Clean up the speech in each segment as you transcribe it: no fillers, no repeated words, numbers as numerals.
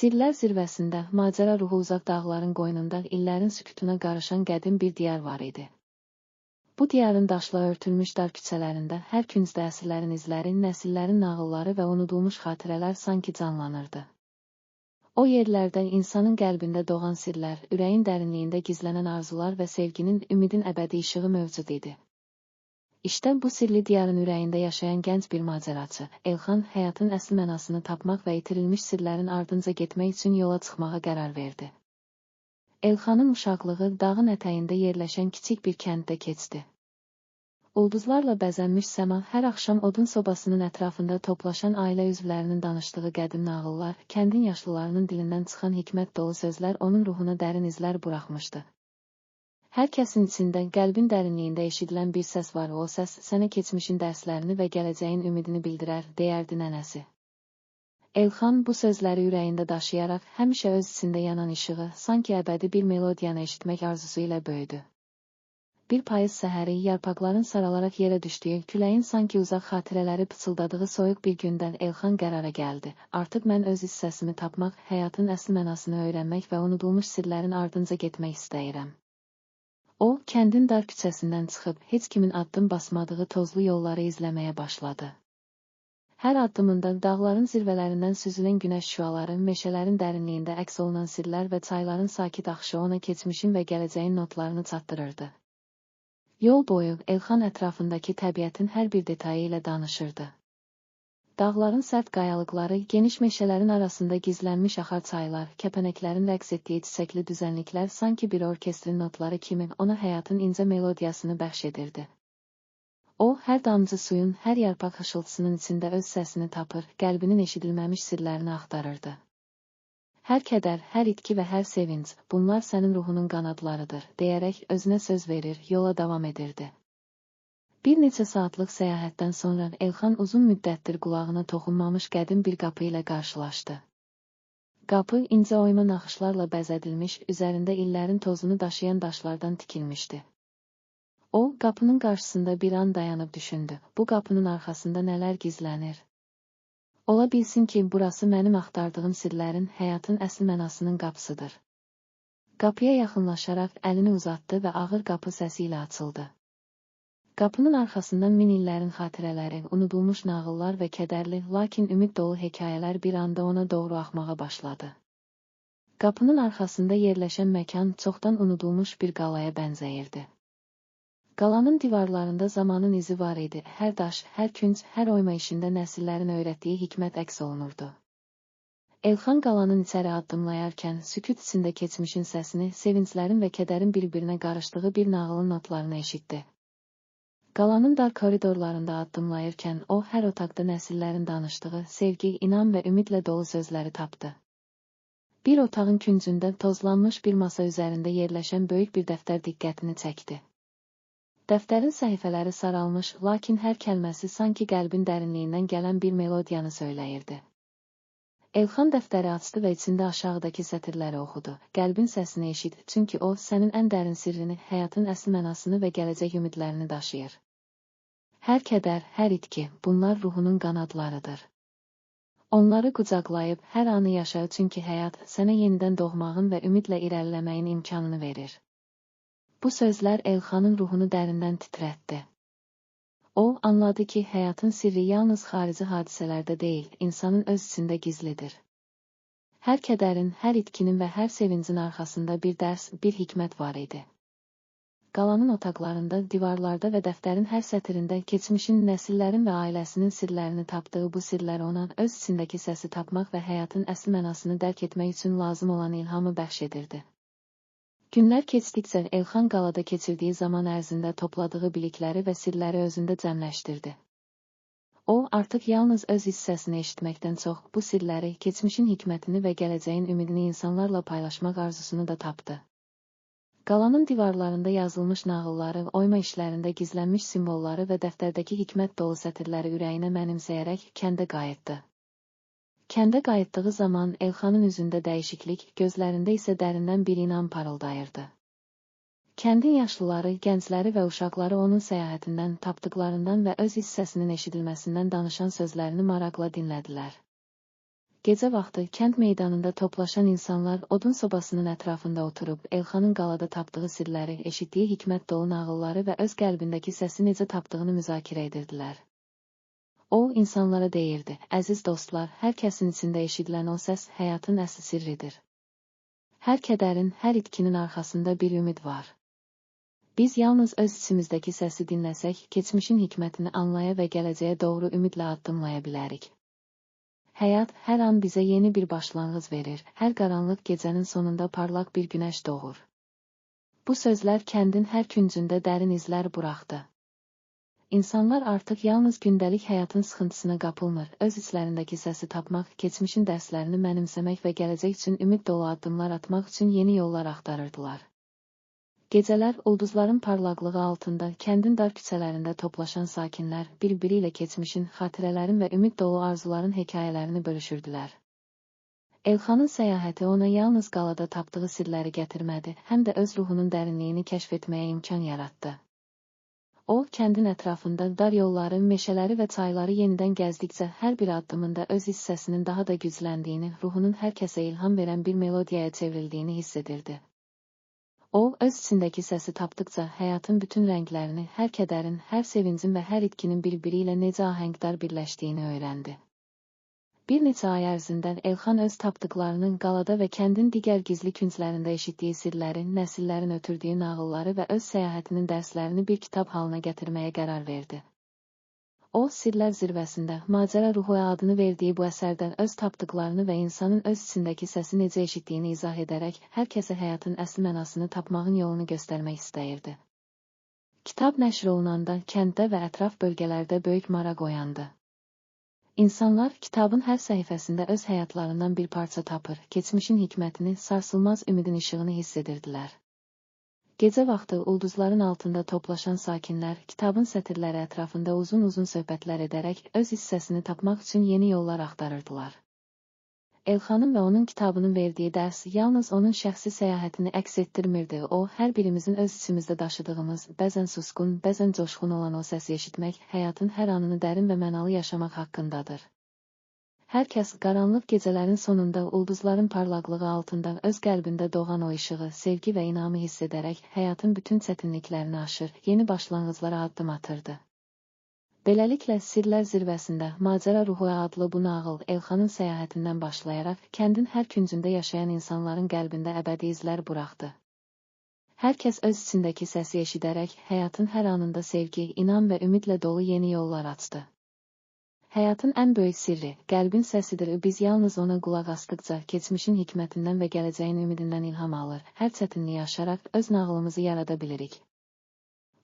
Sirlər zirvəsində, macəra ruhu uzaq dağların qoynunda, illərin sükutuna qarışan qədim bir diyar var idi. Bu diyarın daşla örtülmüş dar küçələrində hər küncdə əsrlərin izləri, nəsillərin nağılları və unudulmuş xatirələr sanki canlanırdı. O yerlərdə insanın qəlbində doğan sirlər, ürəyin dərinliyində gizlənən arzular və sevginin, ümidin əbədi işığı mövcud idi. İşte bu sirli diyarın ürəyində yaşayan gənc bir macəraçı, Elxan, həyatın əsl mənasını tapmaq və itirilmiş sirlərin ardınca getmək üçün yola çıxmağa qərar verdi. Elxanın uşaqlığı dağın ətəyində yerləşən kiçik bir kənddə keçdi. Ulduzlarla bəzənmiş səma, hər axşam odun sobasının ətrafında toplaşan ailə üzvlərinin danışdığı qədim nağıllar, kəndin yaşlılarının dilindən çıxan hikmət dolu sözlər onun ruhuna dərin izlər buraxmışdı. Hər kəsin içində, qəlbin dərinliyində eşidilən bir səs var, o səs sənə keçmişin dərslərini və gələcəyin ümidini bildirər, deyərdi nənəsi. Elxan bu sözləri ürəyində daşıyaraq həmişə öz içində yanan işığı, sanki əbədi bir melodiyanı eşitmək arzusu ilə böyüdü. Bir payız səhəri yarpaqların saralaraq yerə düşdüyü, küləyin sanki uzaq xatirələri pıçıldadığı soyuq bir gündən Elxan qərara gəldi. Artıq mən öz iç səsimi tapmaq, həyatın əsl mənasını öyrənmək və unudulmuş sirlərin ardınca getmək istəyirəm. O, kəndin dar küçəsindən çıxıb, heç kimin addım basmadığı tozlu yolları izləməyə başladı. Hər addımında dağların zirvələrindən süzülən günəş şüaları, meşələrin dərinliyində əks olunan sirlər və çayların sakit axışı ona keçmişin və gələcəyin notlarını çatdırırdı. Yol boyu Elxan ətrafındakı təbiətin hər bir detayı ilə danışırdı. Dağların sərt qayalıqları, geniş meşələrin arasında gizlənmiş axar çaylar, kəpənəklərin rəqs etdiyi çiçəkli düzənliklər sanki bir orkestrin notları kimi ona həyatın incə melodiyasını bəxş edirdi. O, hər damcı suyun, hər yarpaq xışıltısının içində öz səsini tapır, qəlbinin eşidilməmiş sirlərini axtarırdı. Hər kədər, hər itki və hər sevinc, bunlar sənin ruhunun qanadlarıdır, deyərək özünə söz verir, yola davam edirdi. Bir neçə saatlıq səyahətdən sonra Elxan uzun müddətdir qulağına toxunmamış qədim bir qapı ilə qarşılaşdı. Qapı incə oyma naxışlarla bəzədilmiş, üzərində illərin tozunu daşıyan daşlardan tikilmişdi. O, qapının qarşısında bir an dayanıb düşündü. Bu qapının arxasında nələr gizlənir? Ola bilsin ki, burası mənim axtardığım sirlərin, həyatın əsl mənasının qapısıdır. Qapıya yaxınlaşaraq əlini uzatdı və ağır qapı səsi ilə açıldı. Qapının arxasından min illərin xatirələri, unudulmuş nağıllar və kədərli, lakin ümid dolu hekayələr bir anda ona doğru axmağa başladı. Qapının arxasında yerləşən məkan çoxdan unudulmuş bir qalaya bənzəyirdi. Qalanın divarlarında zamanın izi var idi, hər daş, hər künc, hər oyma işində nəsillərin öyrətdiyi hikmət əks olunurdu. Elxan qalanın içəri addımlayarkən, sükut içində keçmişin səsini, sevinclərin və kədərin bir-birinə qarışdığı bir nağılın notlarını eşitdi. Qalanın dar koridorlarında addımlayırkən, o, hər otaqda nəsillərin danışdığı, sevgi, inam və ümidlə dolu sözləri tapdı. Bir otağın küncündə tozlanmış bir masa üzərində yerləşən böyük bir dəftər diqqətini çəkdi. Dəftərin səhifələri saralmış, lakin hər kəlməsi sanki qəlbin dərinliyindən gələn bir melodiyanı söyləyirdi. Elxan dəftəri açdı və içində aşağıdakı sətirləri oxudu. Qəlbin səsini eşit, çünki o, sənin ən dərin sirrini, həyatın əsl mənasını və gələcək ümidlərini daşıyır. Hər kədər, hər itki, bunlar ruhunun qanadlarıdır. Onları qucaqlayıb hər anı yaşa, çünki həyat sənə yenidən doğmağın və ümidlə irəliləməyin imkanını verir. Bu sözlər Elxanın ruhunu dərindən titrətdi. O, anladı ki, həyatın sirri yalnız xarici hadisələrdə deyil, insanın öz içində gizlidir. Hər kədərin, hər itkinin və hər sevincin arxasında bir dərs, bir hikmət var idi. Qalanın otaqlarında, divarlarda və dəftərin hər sətirində keçmişin, nəsillərin və ailəsinin sirlərini tapdığı bu sirlər ona öz içindəki səsi tapmaq və həyatın əsl mənasını dərk etmək üçün lazım olan ilhamı bəxş edirdi. Günlər keçdikcə Elxan qalada keçirdiyi zaman ərzində topladığı bilikləri və sirləri özündə cəmləşdirdi. O, artıq yalnız öz iç səsini eşitməkdən çox, bu sirləri, keçmişin hikmətini və gələcəyin ümidini insanlarla paylaşmaq arzusunu da tapdı. Qalanın divarlarında yazılmış nağılları, oyma işlərində gizlənmiş simvolları və dəftərdəki hikmət dolu sətirləri ürəyinə mənimsəyərək kəndə qayıtdı. Kəndə qayıtdığı zaman Elxanın üzündə dəyişiklik, gözlərində isə dərindən bir inam parıldayırdı. Kəndin yaşlıları, gəncləri və uşaqları onun səyahətindən, tapdıqlarından və öz iç səsinin eşidilməsindən danışan sözlərini maraqla dinlədilər. Gecə vaxtı kənd meydanında toplaşan insanlar odun sobasının ətrafında oturub Elxanın qalada tapdığı sirləri, eşitdiyi hikmət dolu nağılları və öz qəlbindəki səsi necə tapdığını müzakirə edirdilər. O, insanlara deyirdi: "Əziz dostlar, hər kəsin içində eşidilən o səs həyatın əsl sirridir. Hər kədərin, hər itkinin arxasında bir ümid var. Biz yalnız öz içimizdəki səsi dinləsək, keçmişin hikmətini anlaya və gələcəyə doğru ümidlə addımlaya bilərik. Həyat hər an bizə yeni bir başlanğıc verir, hər qaranlıq gecənin sonunda parlaq bir günəş doğur." Bu sözlər kəndin hər küncündə dərin izlər buraxdı. İnsanlar artıq yalnız gündəlik həyatın sıxıntısına qapılmır, öz içlərindəki səsi tapmaq, keçmişin dərslərini mənimsəmək və gələcək üçün ümid dolu addımlar atmaq üçün yeni yollar axtarırdılar. Gecələr ulduzların parlaqlığı altında kəndin dar küçələrində toplaşan sakinlər bir-biri ilə keçmişin, xatirələrin və ümid dolu arzuların hekayələrini bölüşürdülər. Elxanın səyahəti ona yalnız qalada tapdığı sirləri gətirmədi, həm də öz ruhunun dərinliyini kəşf etməyə imkan yaratdı. O, kəndin ətrafında dar yolları, meşələri və çayları yenidən gəzdikcə hər bir addımında öz iç səsinin daha da gücləndiyini, ruhunun hər kəsə ilham verən bir melodiyaya çevrildiyini hiss edirdi. O, öz içindəki səsi tapdıqca həyatın bütün rənglərini, hər kədərin, hər sevincin və hər itkinin bir-biri ilə necə ahəngdar birləşdiyini öyrəndi. Bir neçə ay ərzində Elxan öz tapdıqlarının qalada və kəndin digər gizli künclərində eşitdiyi sirləri, nəsillərin ötürdüyü nağılları və öz səyahətinin dərslərini bir kitab halına gətirməyə qərar verdi. O, Sirlər Zirvəsində Macəra Ruhu adını verdiyi bu əsərdən öz tapdıqlarını və insanın öz içindəki səsi necə eşitdiyini izah edərək hər kəsə həyatın əsl mənasını tapmağın yolunu göstərmək istəyirdi. Kitab nəşr olunanda kənddə və ətraf bölgələrdə böyük maraq oyandı. İnsanlar kitabın hər səhifəsində öz həyatlarından bir parça tapır, keçmişin hikmətini, sarsılmaz ümidin işığını hiss edirdilər. Gecə vaxtı ulduzların altında toplaşan sakinlər kitabın sətirləri ətrafında uzun-uzun söhbətlər edərək öz hissəsini tapmaq üçün yeni yollar axtarırdılar. Elxanın və onun kitabının verdiyi dərs yalnız onun şəxsi səyahətini əks etdirmirdi. O, hər birimizin öz içimizdə daşıdığımız, bəzən susqun, bəzən coşqun olan o səsi eşitmək, həyatın hər anını dərin və mənalı yaşamaq haqqındadır. Hər kəs qaranlıq gecələrin sonunda ulduzların parlaqlığı altında öz qəlbində doğan o işığı, sevgi və inamı hiss edərək həyatın bütün çətinliklərini aşır, yeni başlanğıclara addım atırdı. Beləliklə, Sirlər Zirvəsində Macəra Ruhu adlı bu nağıl Elxanın səyahətindən başlayaraq kəndin hər küncündə yaşayan insanların qəlbində əbədi izlər buraxdı. Hər kəs öz içindəki səsi eşidərək həyatın hər anında sevgi, inam və ümidlə dolu yeni yollar açdı. Həyatın ən böyük sirri, qəlbin səsidir. Biz yalnız ona qulaq asdıqca keçmişin hikmətindən və gələcəyin ümidindən ilham alır, hər çətinliyi aşaraq öz nağılımızı yarada bilirik.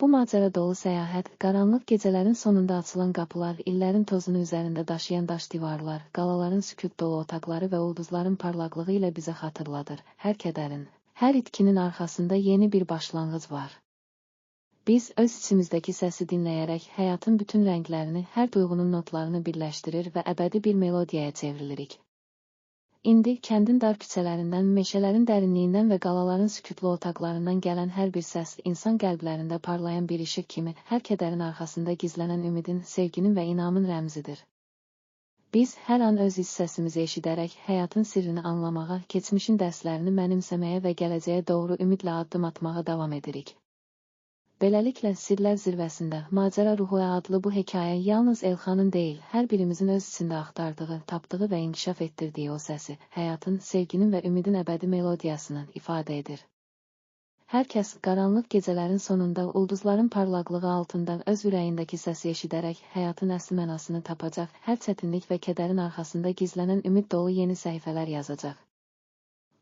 Bu macəra dolu səyahət, qaranlıq gecələrin sonunda açılan qapılar, illərin tozunu üzərində daşıyan daş divarlar, qalaların sükut dolu otaqları və ulduzların parlaqlığı ilə bizə xatırladır. Hər kədərin, hər itkinin arxasında yeni bir başlanğıc var. Biz öz içimizdəki səsi dinləyərək həyatın bütün rənglərini, hər duyğunun notlarını birləşdirir və əbədi bir melodiyaya çevrilirik. İndi kəndin dar küçələrindən, meşələrin dərinliyindən və qalaların sükutlu otaqlarından gələn hər bir səs insan qəlblərində parlayan bir işıq kimi hər kədərin arxasında gizlənən ümidin, sevginin və inamın rəmzidir. Biz hər an öz iç səsimizi eşidərək həyatın sirrini anlamağa, keçmişin dərslərini mənimsəməyə və gələcəyə doğru ümidlə addım atmağa davam edirik. Beləliklə, Sirlər Zirvəsində Macəra Ruhu adlı bu hekayə yalnız Elxanın deyil, hər birimizin öz içində axtardığı, tapdığı və inkişaf etdirdiyi o səsi, həyatın, sevginin və ümidin əbədi melodiyasını ifadə edir. Hər kəs qaranlıq gecələrin sonunda ulduzların parlaqlığı altında öz ürəyindəki səsi eşidərək həyatın əsl mənasını tapacaq, hər çətinlik və kədərin arxasında gizlənən ümid dolu yeni səhifələr yazacaq.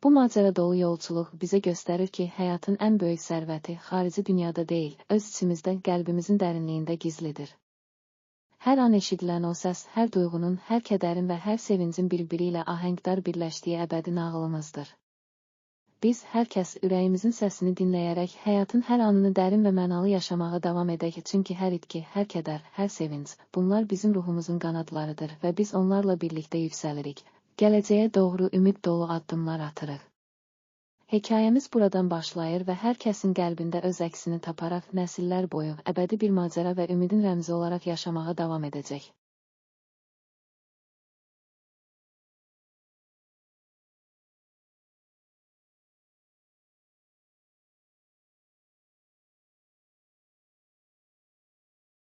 Bu macəra dolu yolçuluq bizə göstərir ki, həyatın ən böyük sərvəti xarici dünyada deyil, öz içimizdə, qəlbimizin dərinliyində gizlidir. Hər an eşidilən o səs, hər duyğunun, hər kədərin və hər sevincin bir-biri ilə ahəngdar birləşdiyi əbədi nağılımızdır. Biz, hər kəs ürəyimizin səsini dinləyərək həyatın hər anını dərin və mənalı yaşamağa davam edək, çünki hər itki, hər kədər, hər sevinc, bunlar bizim ruhumuzun qanadlarıdır və biz onlarla birlikdə yüksəlirik. Gələcəyə doğru ümid dolu addımlar atırıq. Hekayəmiz buradan başlayır və hər kəsin qəlbində öz əksini taparaq nəsillər boyu əbədi bir macəra və ümidin rəmzi olaraq yaşamağa davam edəcək.